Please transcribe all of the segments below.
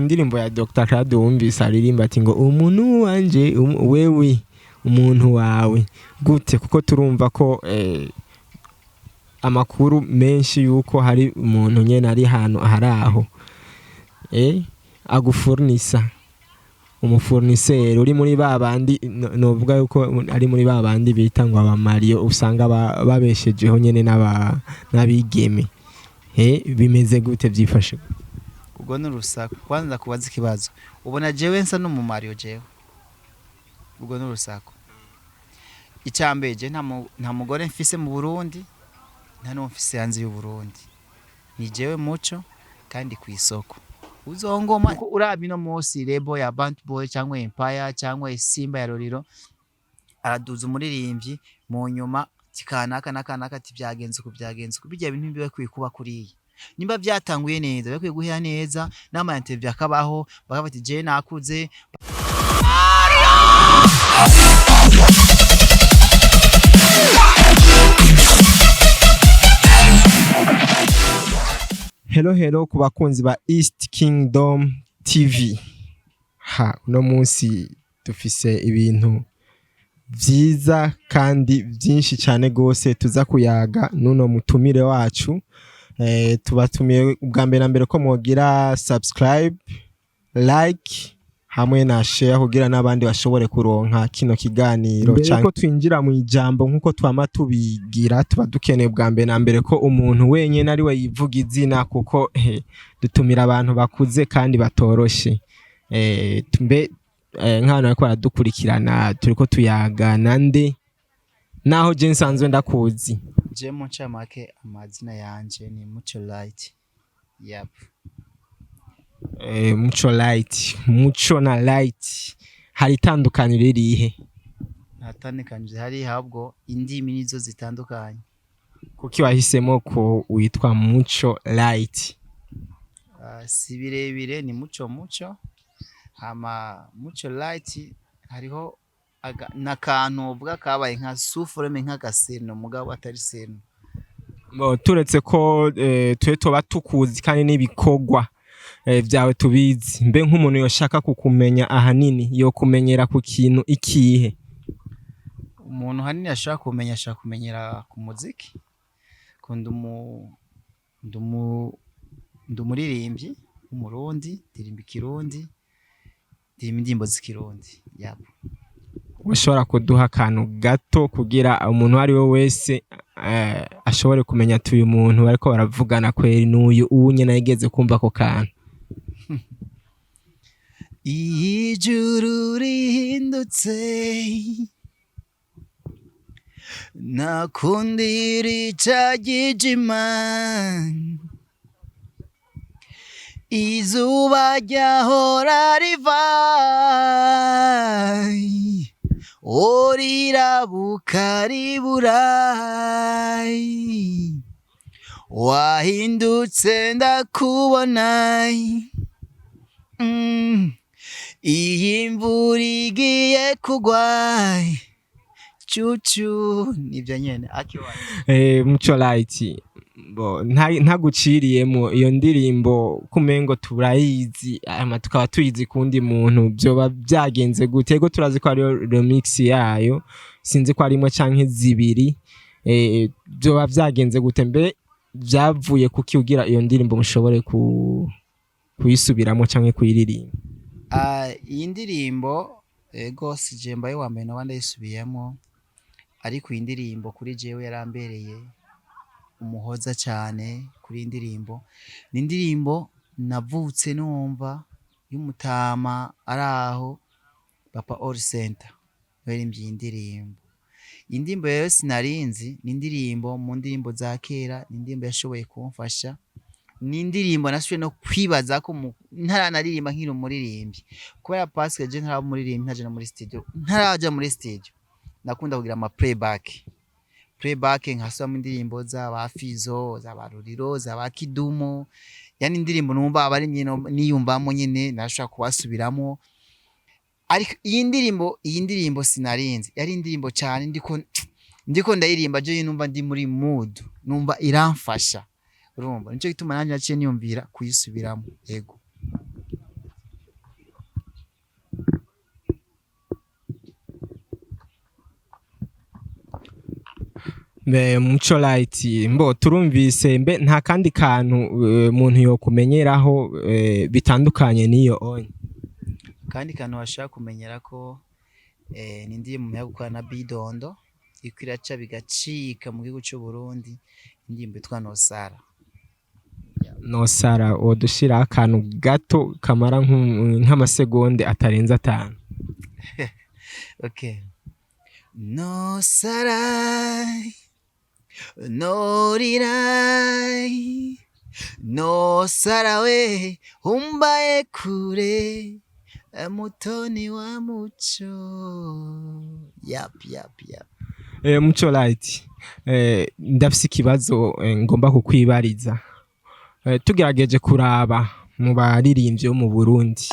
Indirimbo ya Dr. Claude wumvise aririmba ati ngo umuntu wanje wewe umuntu wawe gute, kuko turumva ko amakuru menshi yuko hari umuntu nyene ari hantu hari aho agufurnisa, umufournisseur uri muri ba bandi, novuga yuko ari muri ba bandi bita ngo abamariyo, usanga babeshejeho nyene n'abigeme. Bimeze gute, byifashe? Ubwo ni urusaku. Kwanza ndakubaza ikibazo: ubona jewe nsa n'umumariyo jewe? Ubwo ni urusaku. Icambere, je nta mugore mfise mu Burundi, nta n'uwo mfise hanze y'u Burundi. Ni jewe Muco kandi ku isoko uzongoma. Kuko uraba ino munsi label ya Bant Boy cyangwa Empire cyangwa Simba ya Roriro araduza umuririmbyi, mu nyuma kikanaka n'akanaka ati byagenze uku, byagenze uku. Bijya bintu biba bikwiye kuba kuriya. Nimba byatanguye neza, bakwiye guhera neza n'ama interview akabaho, bakavuga ati je nakuze. Hello, hello ku bakunzi ba East Kingdom TV. Ha, uno munsi dufise ibintu vyiza kandi vyinshi cyane gose tuza kuyaga n'uno mutumire wacu. Tubatumiye ubwa mbere na mbere ko mwogira subscribe, like hamwe na share kugira n'abandi bashobore kuronka kino kiganiro. Mbere ko twinjira mu ijambo, nk'uko twama tubigira, tuba dukeneye bwa mbere na mbere ko umuntu wenyine ari we yivuga izina, kuko dutumira abantu bakuze kandi batoroshe. Mbe nk'abantu bariko baradukurikirana, turiko tuyaga nande, naho je nsanzwe ndakuzi? Je mu ncamake, amazina yanje ni Muco Light, yap. Muco Light, Muco na Light hari itandukaniro irihe? Nta tandukaniro hari, ahubwo indimi nizo zitandukanye. Kuki wahisemo ko witwa Muco Light? Ah, si birebire, ni Muco, Muco hama Muco Light. Hariho n'akantu uvuga kabaye nka sous-forme, nk'agaseno, mugabo atari seno. Bo, turetse ko twe tuba tukuzi kandi n'ibikorwa vyawe tubizi, mbe nk'umuntu yoshaka kukumenya ahanini yokumenyera ku kintu ikihe? Umuntu hanini ashaka kumenya, ashaka kumenyera ku muziki, ko ndi umuririmbyi w'Umurundi, ndirimba ikirundi, ndirimba indirimbo z'ikirundi, yap. Ushobora kuduha akantu gato kugira umuntu uwo ari we wese ashobore kumenya ati uyu muntu bariko baravugana kweri n'uyu uwu nyene yigeze kumva ako kantu? Ijuru rihindutse, nta kundi rica ryijima, izuba ryahora riva o rirabuka ribura, wahindutse ndakubona. Iyi mvura igiye kugwa cucu, nibyo nyene akiwa. Muco Light, bo ntaguciriyemo, iyo ndirimbo kumengo turayizi, ama tukaba tuyizi kundi muntu, byoba byagenze gute? Ego, turazi ko ariyo remix yayo, sinzi ko arimwe canke zibiri. Byoba byagenze gute? Mbe byavuye kuki ugira iyo ndirimbo mushobore kuyisubiramo canke kuyiririmba? Ah, iyi ndirimbo, ego, si je mbaye wa mbere noba ndayisubiyemo, ariko iyi ndirimbo kuri jewe yarambereye umuhoza cyane. Kuri iyi ndirimbo, ni indirimbo navutse numva y'umutama ari aho, Papa All Center yaririmbye iyi ndirimbo. Iyi ndirimbo rero sinarinzi, ni indirimbo mu ndirimbo za kera, ni indirimbo yashoboye kumfasha, ni indirimbo nasubiye no kwibaza ko ntaranaririmba nkiri umuririmbyi, kubera parce je ntaraba umuririmbyi, ntaja no muri studio, ntaraja muri studio nakunda kugira ama playback, playback nkasubiramo indirimbo z'aba Fizo, z'aba Ruriro, z'aba Kidumo, yani indirimbo numva aba ari niyumvamo nyene nashobora kubasubiramo. Ariko iyi ndirimbo sinarinzi yari indirimbo cyane ndiko ndayirimba je numva ndi muri mood, numva iramfasha. Urumva, nico gituma nanjye naciye niyumvira kuyisubiramo, yego. Mbe Muco Light, mbo turumvise, mbe nta kandi kantu muntu yokumenyeraho bitandukanye n'iyo onye? Kandi kantu bashaka kumenyera ko ni indirimbo yo gukora na Bidondo, iko iraca bigacika mu gihugu c'u Burundi, indirimbo yitwa Nosara. Nosara, wodushiraho akantu gato kamara nk'amasegonde atarenze 5? Okay. Nosara, norira, nosara we, umbaye kure, mutoni wa muco. Yap yap yap. Muco Light, ndafise ikibazo ngomba kukwibariza. Tugerageje kuraba mu baririmbyi bo mu Burundi,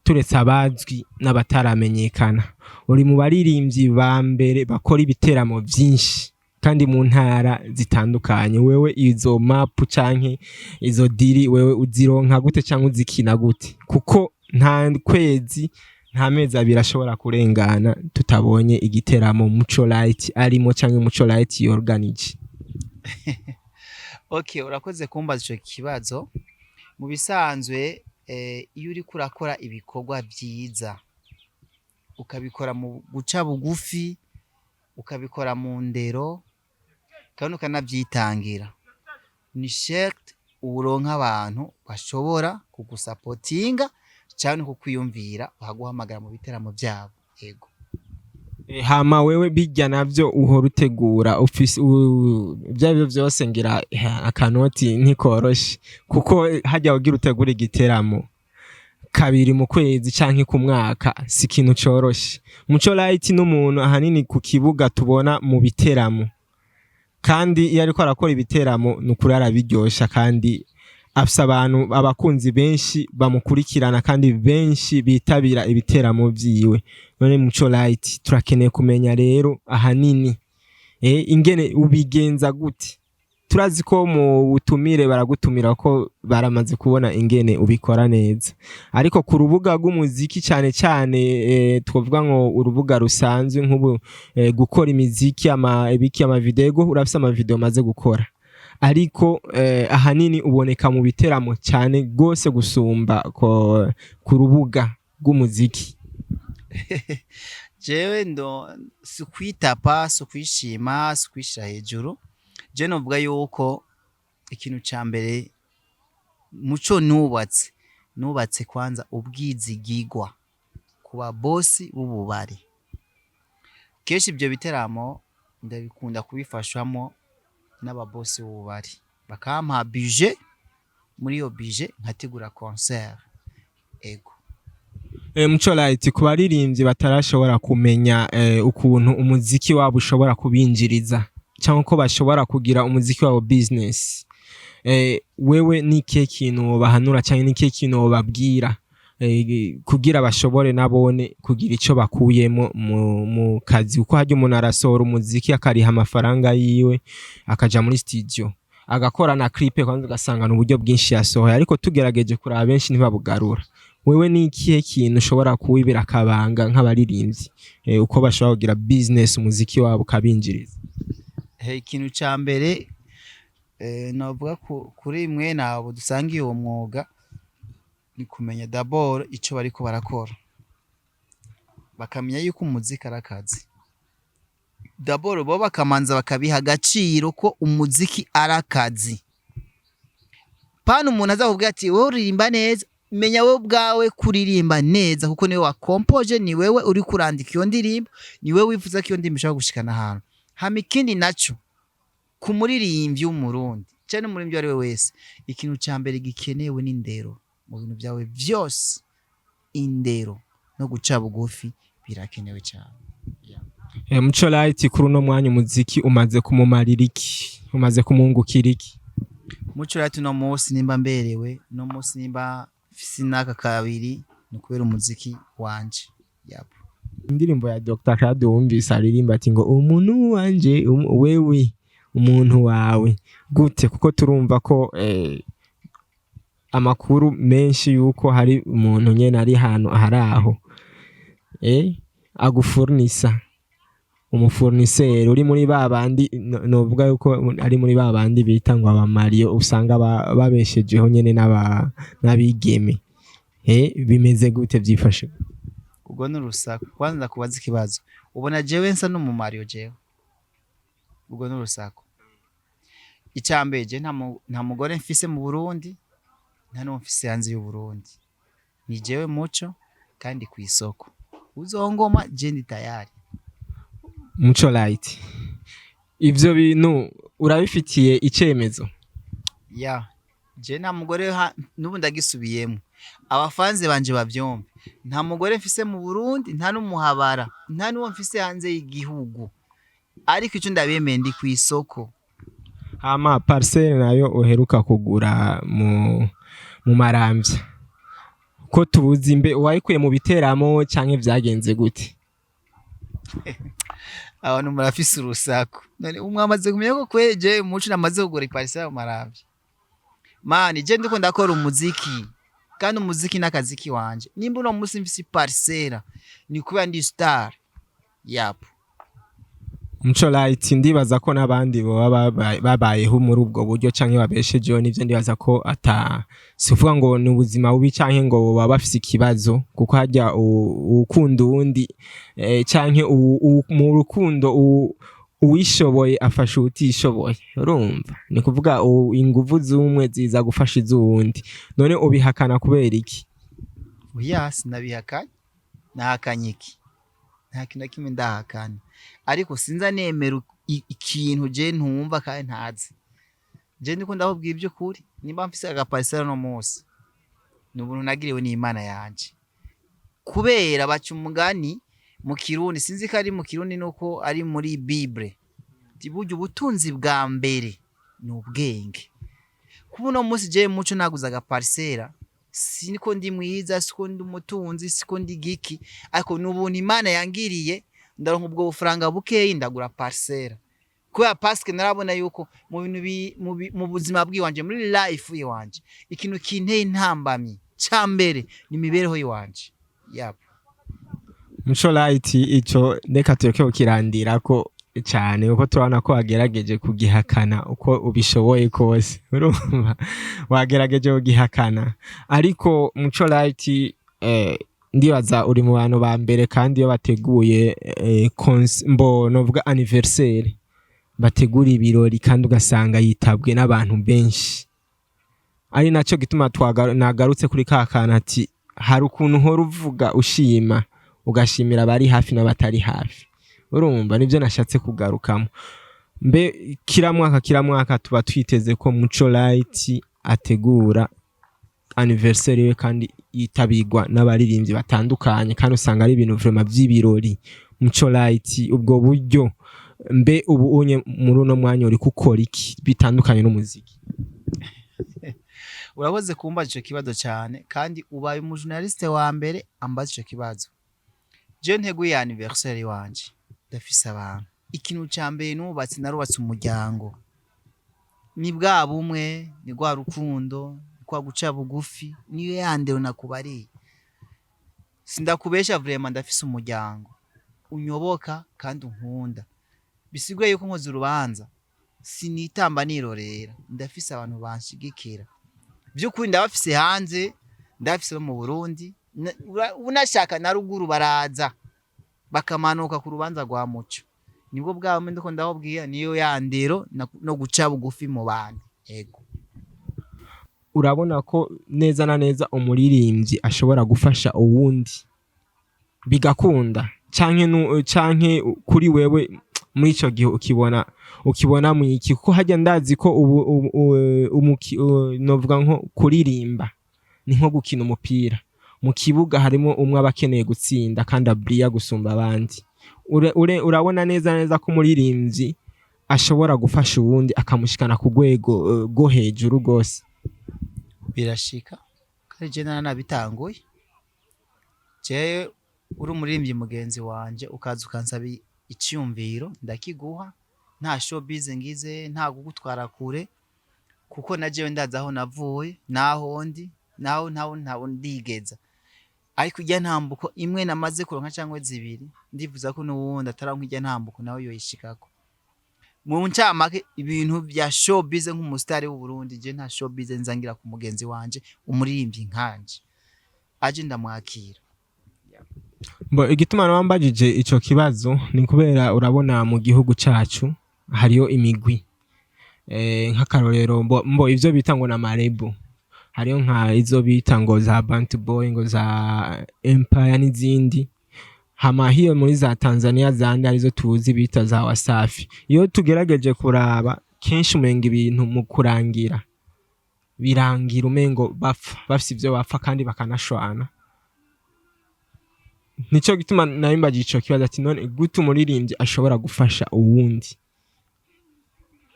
turetse abazwi n'abataramenyekana, uri mu baririmbyi ba mbere bakora ibiteramo vyinshi kandi mu ntara zitandukanye. Wewe izo mapu canke izo deal, wewe uzironka gute canke uzikina gute? Kuko nta kwezi, nta mezi 2 ashobora kurengana tutabonye igiteramo Muco Light arimo canke Muco Light yorganije. Okay, urakoze kumbaza ico kibazo. Mu bisanzwe, iyo uriko urakora ibikorwa vyiza, ukabikora mu guca bugufi, ukabikora mu ndero kandi ukanavyitangira, ni certes uronka abantu bashobora kugusapotinga canke kukwiyumvira, bakaguhamagara mu biteramo vyabo, yego. Hama wewe bijya navyo uhora utegura ufise ibyo arivyo vyose, ngira akanoti ntikoroshe, kuko hajya ugira utegura igiteramo kabiri mu kwezi canke ku mwaka si ikintu coroshe. Muco Light n'umuntu ahanini ku kibuga tubona mu biteramo, kandi iyo ariko arakora ibiteramo ni ukuri arabiryosha, kandi afise abantu, abakunzi benshi bamukurikirana kandi benshi bitabira ibiteramo vyiwe. None Muco Light, turakeneye kumenya rero ahanini ingene ubigenza gute. Turazi ko mu butumire baragutumira, ko baramaze kubona ingene ubikora neza, ariko ku rubuga rw'umuziki cyane cyane, twovuga ngo urubuga rusanzwe nk'ubu, gukora imiziki, ama ibiki, ama video, urafise ama video maze gukora, ariko ahanini uboneka mu biteramo cyane gose gusumba ku rubuga rw'umuziki. Jewe ndo si kwitapa, si kwishima, si kwishira hejuru. Je novuga yuko ikintu ca mbere muco nubatse kwanza ubwizigigwa ku babosi b'ububari. Kenshi ibyo biteramo ndabikunda kubifashwamo n'ababosi b'ububari, bakampa budget, muri iyo budget nkategura concert, ego. Muco Light, ku baririmbyi batarashobora kumenya ukuntu umuziki wabo ushobora kubinjiriza cyangwa ko bashobora kugira umuziki wabo business, wewe ni ikihe kintu wobahanura cyangwa ni ikihe kintu wobabwira kugira bashobore nabone kugira ico bakuyemo mu kazi? Kuko harya umuntu arasohora umuziki, akariha amafaranga yiwe, akaja muri studio, agakora na clip, kwanza ugasanga uburyo bwinshi yasohoye, ariko tugerageje kuraba benshi ntibabugarura. Wewe ni ikihe kintu ushobora kuwibira akabanga nk'abaririmbyi, uko bashobora kugira business, umuziki wabo ukabinjiriza? Ikintu ca mbere novuga kuri mwe nabo dusangiye uwo mwuga ni kumenya d'abord ico bariko barakora, bakamenya yuko umuziki ari akazi. D'abord bo bakamanza bakabiha agaciro ko umuziki ari akazi. Pana umuntu aza kuvuga ati: "Wowe uririmba neza." Menya wowe ubwawe kuririmba neza, kuko niwe wakompoje, ni wewe uri kurandika iyo ndirimbo, ni wewe wifuza ko iyo ndirimbo ishobora gushikana ahantu. Hama ikindi naco, ku muririmbyi w'Umurundi canke n'umuririmbyi uwo ari we wese, ikintu ca mbere gikenewe n'indero. Mu bintu vyawe vyose, indero no guca bugufi birakenewe cane. Muco Light, kuri uno mwanya umuziki umaze kumumarira iki, umaze kumwungukira iki? Muco Light uno munsi nimba mberewe, uno munsi nimba mfise n'aka kabiri, ni ukubera umuziki wanje, yap. Indirimbo ya Dr. Claude wumvise aririmba ati ngo umuntu wanje, wewe umuntu wawe gute? Kuko turumva ko amakuru menshi yuko hari umuntu nyene ari ahantu ahari aho agufurnisa. Umufournisseur uri muri ba bandi, novuga yuko ari muri ba bandi bita ngo abamariés, usanga babeshejeho nyene n'abigeme. Bimeze gute, vyifashe? Ubwo ni urusaku. Kwanza ndakubaza ikibazo: ubona jewe nsa n'umumarié? Jewe, ubwo ni urusaku. Icambere, je nta mugore mfise mu Burundi, nta n'uwo mfise hanze y'u Burundi. Ni jewe Muco, kandi kw'isoko uzongoma je ndi tayari. Muco Light, ivyo bintu urabifitiye icemezo? Ya, je nta mugore, n'ubu ndagisubiyemo, abafanze banje bavyumve: nta mugore mfise mu Burundi, nta n'umuhabara, nta n'uwo mfise hanze y'igihugu, ariko ico ndabemeye, ndi kw'isoko. Hama parcelle nayo uheruka kugura mu Maramvya, ko tubuzi, mbe wayikuye mu biteramo canke vyagenze gute? Abantu murafise urusaku. None umwamaze kumenya ko kweje Muco namaze kugura iparcelle mu Maramvya? Mani, je ndiko ndakora umuziki, kandi umuziki n'akaziki wanje. Nimba uno musi mfise iparcelle, ni kubera ndi star yapo. Muco Light, ndibaza ko n'abandi boba babayeho muri ubwo buryo canke babeshejeho nivyo. Ndibaza ko ata si ukuvuga ngo ni ubuzima bubi canke ngo boba bafise ikibazo, kuko harya uwukunda uwundi, canke mu rukundo uwishoboye afasha uwutishoboye. Urumva, ni kuvuga inguvu z'umwe ziza gufasha iz'uwundi. None ubihakana kubera iki? Oya, sinabihakanye. Nahakanye iki? Nta kintu na kimwe ndahakana, ariko sinza nemera ikintu je ntumva kandi ntazi. Je ndiko ndakubwira iby'ukuri: nimba mfise agaparcelle no munsi, ni ubuntu nagiriwe n'Imana yanje, kubera baca umugani mu Kirundi, sinzi ko ari mu Kirundi nuko ari muri Bible, ati burya ubutunzi bwa mbere ni ubwenge. Kuba uno munsi jewe Muco naguze agaparcelle, siko ndi mwiza, siko ndi umutunzi, siko ndi giki, ariko ni ubuntu Imana yangiriye, ndaronka ubwo bufaranga bukeyi, ndagura parcelle, kubera parce que narabona yuko mu bintu mu buzima bwiwanje, muri life yiwanje, ikintu kinteye intambamyi ca mbere ni imibereho yiwanje yabo. Muco Light, ico reka tureke kukirandira ko cyane, kuko turabona ko wagerageje kugihakana uko ubishoboye kose. Urumva, wagerageje kugihakana, ariko Muco Light, ndibaza uri mu bantu ba mbere, kandi iyo bateguye mbo novuga anniversaire, bategura ibirori kandi ugasanga yitabwe n'abantu benshi. Ari nacyo gituma nagarutse kuri ka kantu ati hari ukuntu uhora uvuga ushima, ugashimira abari hafi n'abatari hafi. Urumva, nibyo nashatse kugarukamo. Mbe kila mwaka kila mwaka tuba twiteze ko Muco Light ategura anniversaire we, kandi yitabirwa n'abaririmbyi batandukanye, kandi usanga ari ibintu vraiment by'ibirori. Muco Light, ubwo buryo, mbe ubu unye muri uno mwanya uri gukora iki bitandukanye n'umuziki? Urakoze kumbaza ico kibazo cyane, kandi ubaye umujournaliste wa mbere ambaza ico kibazo. Je nteguye anniversaire wanje, ndafise abantu. Ikintu ca mbere nubatse, narubatse umuryango. Ni bwa bumwe, ni rwa rukundo, ni kwa guca bugufi, niyo yandero nakubariye. Sindakubesha, vraiment ndafise umuryango unyoboka kandi unkunda. Bisiguye yuko nkoze urubanza sinitamba nirorera, ndafise abantu banshigikira by'ukuri. Ndabafise hanze, ndabafise no mu Burundi, unashaka na ruguru baraza bakamanuka ku rubanza rwa Muco. Nibwo bwabo ndiko ndababwira, niyo yandero no guca bugufi mu bantu, ego. Urabona ko neza na neza umuririmbyi ashobora gufasha uwundi bigakunda, canke canke kuri wewe muri ico gihe ukibona mwiki? Kuko harya ndazi ko ubu novuga nko kuririmba ni nko gukina umupira. Mu kibuga harimo umwe aba akeneye gutsinda kandi abriya gusumba abandi. Urabona neza neza ko umuririmbyi ashobora gufasha uwundi akamushikana ku rwego rwo hejuru rwose? Birashika, kandi je naranabitanguye. Jewe uri umuririmbyi mugenzi wanje, ukaza ukansaba iciyumviro, ndakiguha nta showbiz ngize, nta kugutwara kure, kuko na jewe ndazi aho navuye naho ndi naho ntaho ntaho ndigeza. Ariko irya ntambuko imwe namaze kuronka cyangwa zibiri, ndifuza ko n'uwundi ataronka irya ntambuko nawe yoyishikako. Mu ncamake, ibintu bya showbiz nk'umusitari w'u Burundi, je nta showbiz nzangira ku mugenzi wanje umuririmbyi nkanje aje ndamwakira. Bo igituma wambajije ico kibazo ni kubera urabona mu gihugu cacu hariyo imigwi, nk'akarorero mbo ivyo bita ngo na ma label, hariyo nka izo bita ngo za Bantu Boy, ngo za Empire n'izindi. Hama hiyo muri za Tanzania zandi arizo tuzi bita za Wasafi. Iyo tugerageje kuraba kenshi, umenga ibintu mu kurangira birangira umengo bapfa bafise ivyo bapfa kandi bakanashwana. Nico gituma nari ico kibazo ati: none gute umuririmbyi ashobora gufasha uwundi,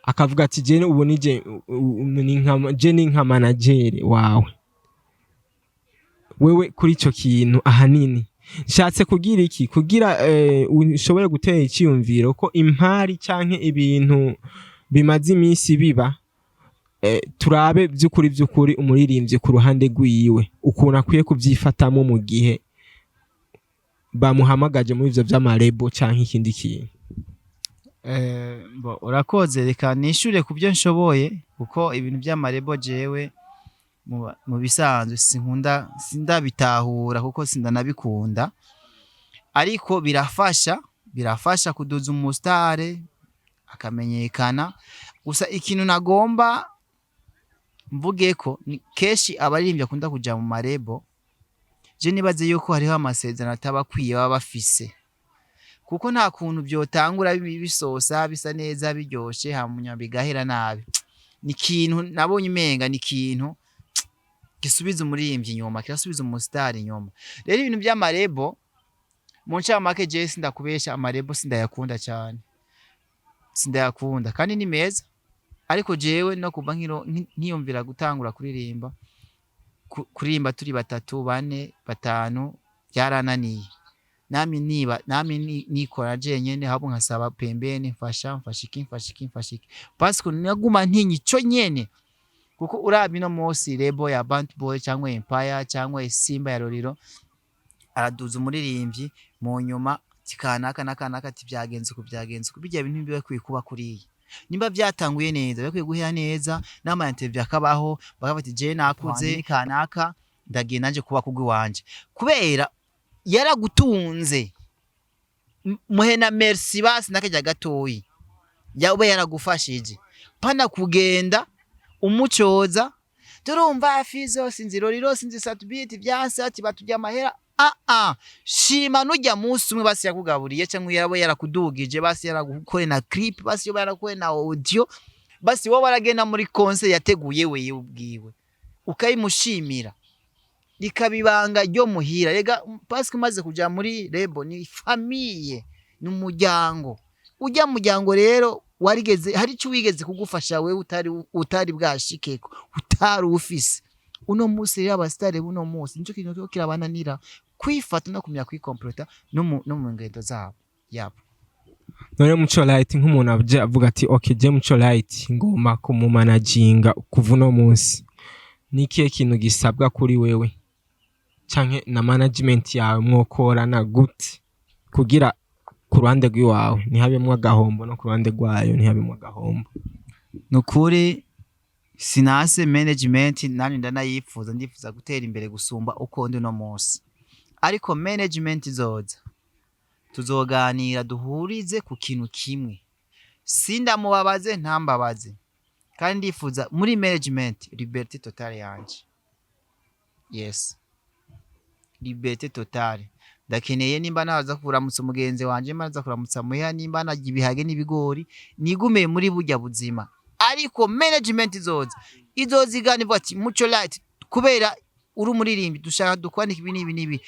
akavuga ati: je ubu nije ni nka je ni nka manager wawe wewe? Kuri ico kintu ahanini nshatse kugira iki? Kugira ushobore gutera iciyumviro ko impari canke ibintu bimaze iminsi biba, turabe vy'ukuri umuririmbyi ku ruhande rwiwe ukuntu akwiye kuvyifatamo mu gihe bamuhamagaje muri ivyo vy'ama label canke ikindi kintu. Bo urakoze, reka nishure ku byo nshoboye, kuko ibintu by'ama label jewe mu bisanzwe sinkunda, sindabitahura kuko sindanabikunda, ariko birafasha kuduza umusitare akamenyekana. Gusa ikintu nagomba mvuge ko ni kenshi abaririmbyi akunda kuja mu ma label, je nibaze yuko hariho amasezerano ataba akwiye baba bafise, kuko nta kuntu byotangura bisosa bisa neza biryoshe, hanyuma bigahera nabi. Ni ikintu nabonye umenga ni ikintu gisubiza umuririmbyi inyuma, kirasubiza umusitari inyuma. Rero ibintu by'ama label, mu ncamake, jewe sindakubesha, ama label sindayakunda cyane, sindayakunda kandi ni meza. Ariko jewe no kuva nkiyumvira gutangura kuririmba, kuririmba turi batatu, bane, batanu, byarananiye. Nami niba nami nikora jenyene, ahubwo nkasaba pembeni: mfasha, mfasha iki, mfasha iki, mfasha iki, parce que naguma ntinya ico nyene. Kuko urabye ino munsi label ya Bant Boy cyangwa Empire cyangwa Simba ya Roriro araduza umuririmbyi, mu nyuma kikanaka n'akanaka ati byagenze uku, byagenze uku. Bijya bintu biba bikwiye kuba kuriya. Nimba byatanguye neza, bikwiye guhera neza, n'ama interview akabaho, bakavuga ati: je nakuze kanaka, ndagiye nanje kuba kugwi wanje kubera yaragutunze. Muhe na merci basi nakajya gatoyi yawe yaragufashije, pana kugenda umucoza. Turumva Fizo, sinzi Roriro, sinzi Satubiti, vyanse ati batujya amahera. Ah ah, shima nujya munsi umwe basi yakugaburiye cyangwa yaraba yarakudugije, basi yaragukoreye na clip, basi yoba yarakoreye na audio, basi wowe waragenda muri concert yateguye wewe ubwiwe, ukayimushimira, rikaba ibanga ryo muhira. Rega parce umaze kuja muri label ni famille, ni umuryango. Ujya muryango rero warigeze hari icyo wigeze kugufasha wewe utari bwashikeko, utari ufise. Uno munsi rero abasitari buno munsi nico kintu kiriko kirabananira kwifata no kumenya kwikomporota no mu ngendo zabo yabo. None Muco Light, nk'umuntu aje avuga ati: ok, je Muco Light ngomba kumumanaginga kuva uno munsi, ni ikihe kintu gisabwa kuri wewe canke na management yawe? Mwokorana gute kugira ku ruhande rw'iwawe ntihabemwo agahombo, no ku ruhande rwayo ntihabemwo agahombo? Nukuri sinase management, nani ndanayifuza, ndifuza gutera imbere gusumba uko ndi uno munsi. Ariko management izoza tuzoganira, duhurize ku kintu kimwe, sindamubabaze, ntambabaze. Kandi ndifuza muri management liberté totale yanje, yes, liberté totale. Ndakeneye nimba naza kuramutsa umugenzi wanje, nimba naza kuramutsa muhira, nimba narya ibihage n'ibigori, nigume muri burya buzima. Ariko management izoza izozigana ivuga ati: Muco Light, kubera uri umuririmbyi, dushaka dukorane ibi n'ibi n'ibi,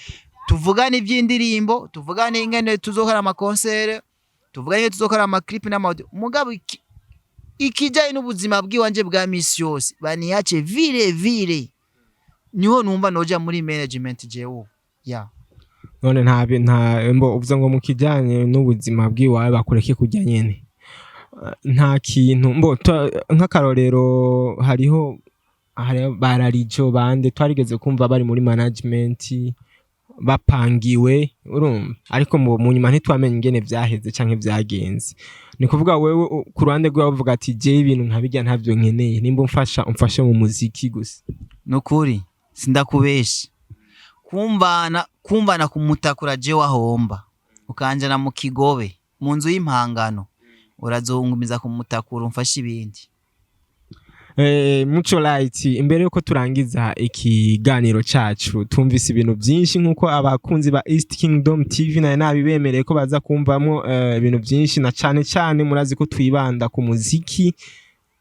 tuvugane iby'indirimbo, tuvugane ingene tuzokora ama concert, tuvugane ingene tuzokora ama clip n'ama audio. Mugabo ikijanye n'ubuzima bw'iwanje bwa misi yose baniyace vile vile. Niho numva noja muri management jewe ya. None nta mbo uvuze ngo mu kijanye n'ubuzima bw'iwawe bakureke kurya nyene. Nta kintu mbo nk'akarorero hariho bararijo bande twarigeze kumva bari muri management. Bapangiwe, urumva, ariko mu nyuma ntitwamenye ingene vyaheze canke vyagenze. Ni kuvuga wewe ku ruhande rwawe uvuga ati: "Jewe ibintu nkabirya ntavyo nkeneye, nimba umfasha, umfashe mu muziki gusa." Nukuri sindakubesha, kumvana kumutakura je wahomba ukanjana mu kigobe mu nzu y'impangano, urazungumiza kumutakura umfashe ibindi. Muco Light, imbere yuko turangiza ikiganiro cacu, tumvise ibintu byinshi nkuko abakunzi ba East Kingdom TV naye nabibemereye ko baza kumvamwo ibintu byinshi, na cane cane murazi ko twibanda ku muziki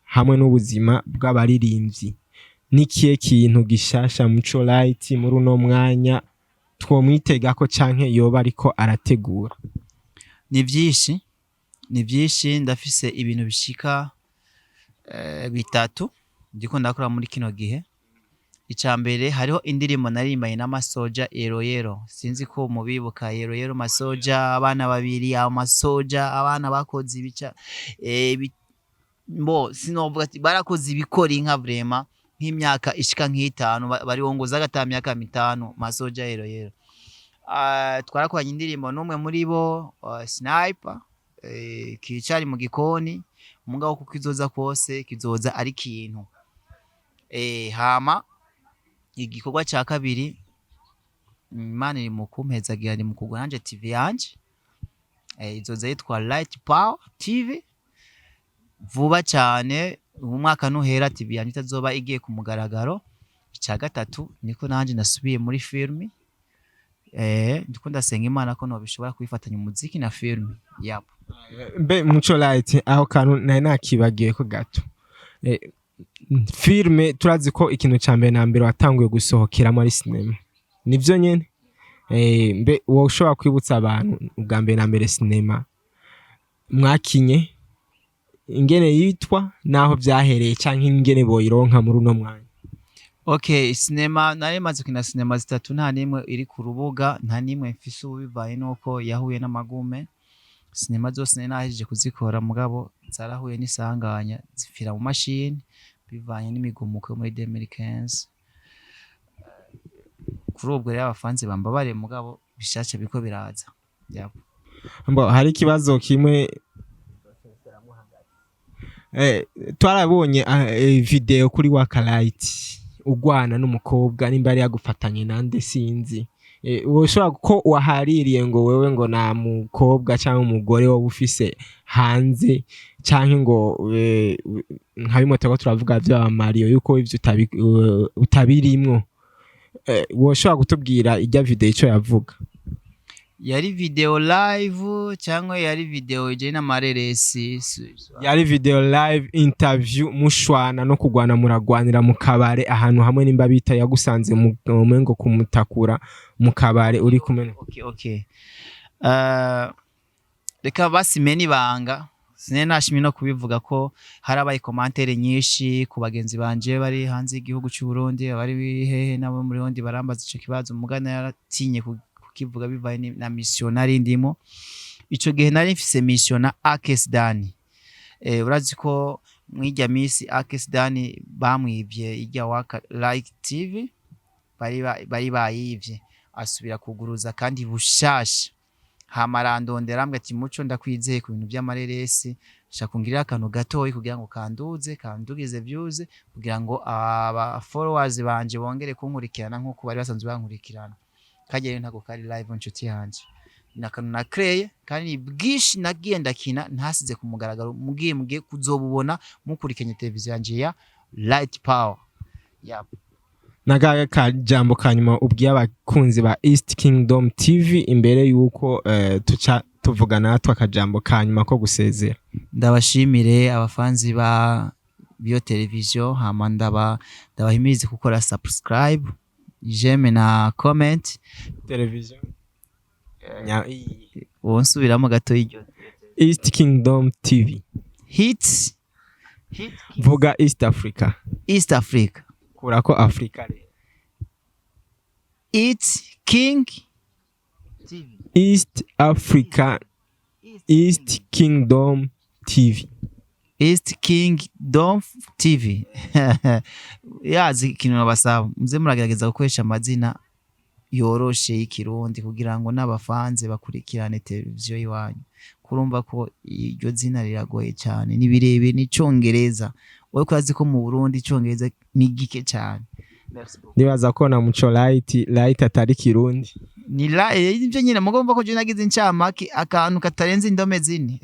hamwe n'ubuzima bw'abaririmbyi. Nikiye kintu gishasha Muco Light muri uno mwanya twomwitega ko canke yoba ariko arategura? Ni byinshi, ni byinshi. Ndafise ibintu bishika bitatu ndiko ndakora muri kino gihe. Ica mbere, hariho indirimbo naririmbanye n'amasoja Yero Yero, sinzi ko mubibuka. Yero Yero masoja, abana babiri, amasoja, abana bakoze ibica mbo sinovuga ati barakoze ibikora inka vraiment nk'imyaka ishika nk'itanu bariongoza agata myaka mitanu. Masoja Yero Yero. Twarakoranye indirimbo n'umwe muri bo, Sniper, kicari mu gikoni mugabo kuko izoza kose kizoza ari ikintu. Hama igikorwa ca kabiri, Imana iri mu kumpezagira, ni mu kugura nanje TV yanje, izoza yitwa Light Power TV. Vuba cyane, uyu mwaka nuhera, TV yanje itazoba igiye ku mugaragaro. Ica gatatu niko nanje nasubiye muri filmi. Ndiko ndasenga Imana ko nobishobora kubifatanya umuziki na filmi, yap. Mbe Muco Light, aho kantu nari nakibagiye ko gato. Filme, turazi ko ikintu ca mbere na mbere watanguye gusohokeramo ari sinema, nivyo nyene? Mbe wowe ushobora kwibutsa abantu ubwa mbere na mbere sinema mwakinye ingene yitwa, naho vyahereye, canke ingene boyironka muri uno mwanya? Okay, sinema nari maze gukina sinema zitatu, nta nimwe iri ku rubuga, nta nimwe mfise ubu, bivaye nuko yahuye n'amagume. Sinema zose nari nahejeje kuzikora, mugabo zarahuye n'isanganya, zipfira mu mashini bivanye n'imigumuko yo muri 2015. Kuri ubwo rero abafanzi bambabare, mugabo bishasha biriko biraza. Yep. Mbo hari ikibazo kimwe. Twarabonye video kuri Wakalight ugwana n'umukobwa, nimba yari yagufatanye nande sinzi. Woshobora ko wahaririye ngo wewe ngo nta mukobwa cyangwa umugore wowe ufise hanze, canke ngo nka bimwe turiko turavuga vya Mario, yuko ivyo utabirimwo. Woshobora kutubwira irya video ico yavuga? Yari video live cyangwa yari video ijanye n'amareresi? Yari video live interview, mushwana no kugwana, muragwanira mu kabare ahantu hamwe, nimba bita yagusanze mu umengo kumutakura mu kabare uri kumwe. Okay. Reka basime n'ibanga, sinari nashimye no kubivuga ko harabaye commentaires nyinshi ku bagenzi banje bari hanze y'igihugu cy'u Burundi, abari hehe nabo muri Burundi barambaza ico kibazo, mugana yaratinye kukivuga bivaye na mission nari ndimo ico gihe. Nari mfise mission na Akes Dani. Urazi ko mwirya misi Akes Dani bamwivye irya Waka Like TV, bari bayivye, asubira kuguruza kandi bushasha. Hama arandondera, ambwira ati: "Muco, ndakwizeye ku bintu by'amareresi, shaka ungirire akantu gatoyi kugira ngo kanduze kandugize views, kugira ngo aba followers banje bongere kunkurikirana nkuko bari basanzwe bankurikirana." Kajya rero ntabwo kari live, nshuti yanje, ni akantu na créé kandi ni bwinshi nagiye ndakina ntasize ku mugaragaro. Mugiye kuzobubona mukurikiranye televiziyo yanje ya Light Power, yep. Nagahe kajambo kanyuma ubwiye abakunzi ba East Kingdom TV imbere yuko tuca tuvuga natwe akajambo kanyuma ko gusezera? Ndabashimire abafanzi ba biyo televiziyo, hama ndabahimirize gukora subscribe, j'aime na comment. Televiziyo Uwo nsubiramo gato y'iryo? East Kingdom TV. Hits. Vuga East Africa. East Africa. Kurako Africa rero. East King East Africa, East Kingdom TV. East Kingdom TV. Yazi ikintu nabasaba, muze muragerageza gukoresha amazina. Yoroshe y'ikirundi kugira ngo n'abafanze bakurikirane televiziyo y'iwanyu. Kurumva ko iryo zina riragoye cyane, ni birebire, ni icongereza. Wowe ko azi ko mu Burundi icongereza ni gike cyane. Ndibaza ko na Muco Light, Light atari Kirundi. Ni la ibyo nyine mugomba ko je nagize incamake, akantu katarenze indome 4.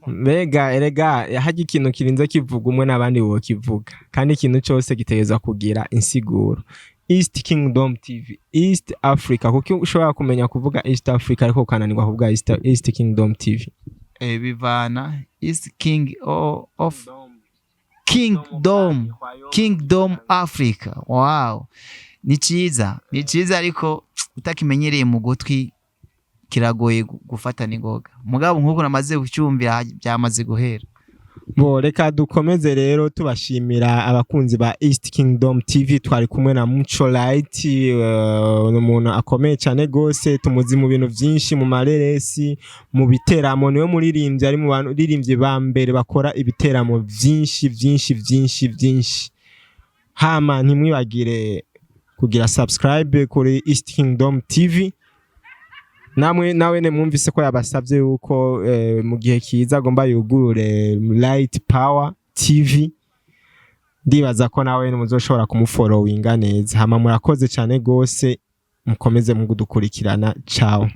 Mbega erega harya ikintu kirinze kivuga umwe n'abandi bokivuga, kandi ikintu cyose gitegerezwa kugira insiguro. East Kingdom TV, East Africa, kuko ushobora kumenya kuvuga East Africa ariko ukananirwa kuvuga East Kingdom TV? Bivana East King of Kingdom, Kingdom Africa. Wow, ni cyiza, ni cyiza, ariko utakimenyereye mu gutwi kiragoye gufata n'ingoga. Mugabo nk'uko namaze kucyumvira, byamaze guhera. Bo reka dukomeze rero tubashimira abakunzi ba East Kingdom TV. Twari kumwe na Muco Light, ni umuntu akomeye cyane gose, tumuzi mu bintu byinshi, mu mareresi, mu biteramo. Niwe muririmbyi ari mu baririmbyi ba mbere bakora ibiteramo byinshi byinshi byinshi byinshi. Hama ntimwibagire kugira subscribe kuri East Kingdom TV. Namwe nawe ne mwumvise ko yabasabye yuko mu gihe kiza agomba yugurure Light Power TV. Ndibaza ko nawe muzoshobora kumufollowinga neza. Hama murakoze cyane gose, mukomeze mugudukurikirana. Ciao.